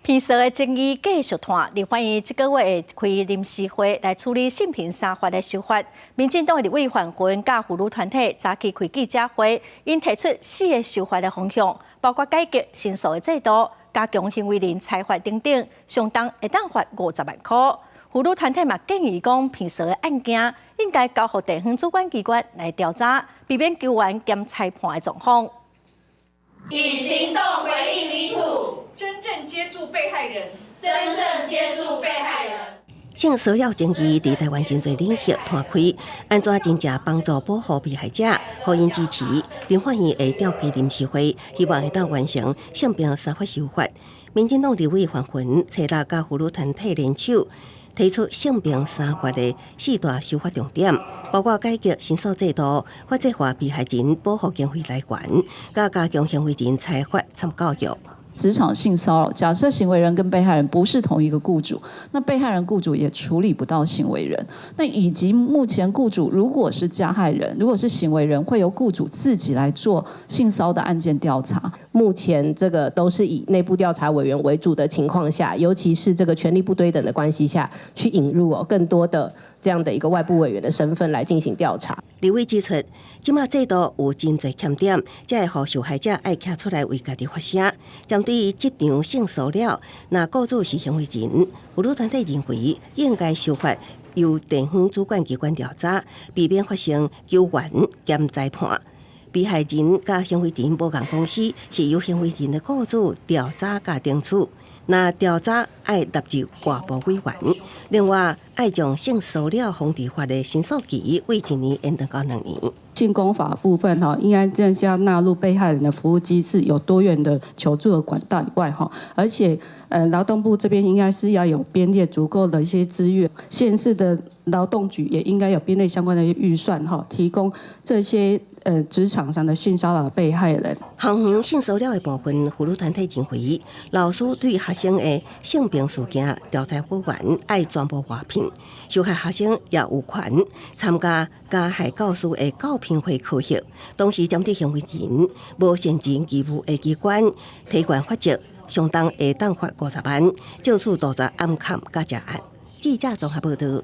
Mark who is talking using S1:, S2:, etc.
S1: 貧嫂的爭議繼續拖，立法院這個月會開臨時會來處理性平三法的修法。民進黨的立委范雲佮婦女團體早起開記者會，𪜶提出四个修法的方向，包括改革申訴的制度、加強行為人裁罰等等，上重會當罰50萬箍。婦女團體嘛建議講，貧嫂的案件應該交予地方主管機關來調查，避免球員兼裁判的狀況。
S2: 以行動回應 Me Too，
S3: 真正接住被害人，
S2: 真正接住被害人。
S4: 性騷擾爭議佇台灣真濟領域攤開，按怎真正幫助保護被害者，予𪜶支持。立法院會召開臨時會，希望會當完成性平三法修法。民進黨立委范雲、冊六佮婦女團體聯手，提出性平三法的四大修法重點，包括改革申訴制度、法制化被害人保護經費來源，佮加強行為人裁罰參教育。
S5: 職場性騷擾，假設行為人跟被害人不是同一個僱主，那被害人僱主也處理不到行為人。那以及目前僱主如果是加害人，如果是行為人，會由僱主自己來做性騷的案件調查。
S6: 目前這個都是以內部調查委員為主的情況下，尤其是這個權力不對等的關係下，去引入哦更多的這樣的一個外部委員的身份來進行調查。
S4: 立委指出，這馬制度有真濟欠點，才會予受害者愛徛出來為家己發聲。針對職場性騷擾，若僱主是行為人，婦女團體認為應該修法，由地方主管機關調查，避免發生球員兼裁判。被害人佮行為人無仝公司，是由行為人的僱主調查佮懲處。若調查愛納入外部委員，另外愛將性騷擾防治法的申訴期為一年延長到2年。
S7: 性工法部分哈，應該真是要納入被害人的服務機制，有多元的求助的管道以外哈，而且勞動部這邊應該是要有編列足夠的一些資源，縣市的勞動局也應該有編列相關的預算哈，提供這些職場上的性騷擾被害人。
S4: 校園性騷擾的部分，婦女團體認為，老師對學生的性平事件調查委員愛全部外聘，受害學生也有權參加加害教師的教評會考核。同時，針對行為人無善盡義務的機關，提懸罰則，上重會當罰50萬，照此杜絕暗崁佮食案。記者綜合報道。